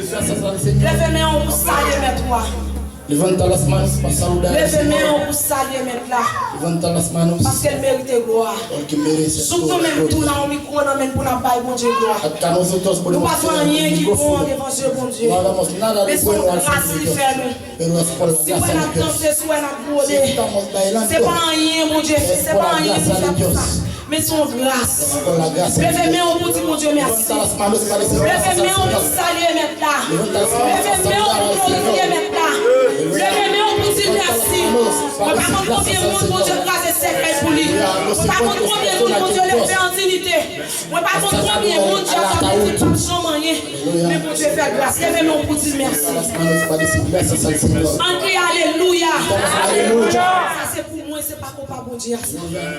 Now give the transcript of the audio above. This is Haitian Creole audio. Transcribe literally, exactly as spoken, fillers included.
Leve men w pou salye Mèt ou a. Levanta las manos para saludar al Señor. Leve men w pou salye Mèt la. Levanta las manos. Paske l merite glwa. Porque merece toda la gloria. Sou nou menm tou nan yon mikwo nan men n pou n ap bay Bondye glwa. Acá nosotros podemos tener un micrófono. Nou pa fè anyen ki bon devan zye Bondye. No hagamos nada de bueno al frente de Dios. Men se yon gras li fè nou. Pero es por la gracia de Dios. Si w wè n ap danse, si w wè n ap wole, se pa anyen Bondye fè, se pa anyen nou fè pou sa. Men se yon gras. Leve men w pou di Bondye mèsi. Leve men w pou salye Mèt la. Leve men w pou glorifye Mèt la. Leve men w pou di mèsi. Mwen pa konn konbyen moun Bondye kraze sèkèy pou li. Mwen pa konn konbyen moun Bondye leve an diyite. Mwen pa konn konbyen moun Dye ap di pa janm anyen. Men Bondye fè gras. Leve men w pou di mèsi. Ann kriye alelouya. Sa se pou mwen, se pa konpa Bondye a sa.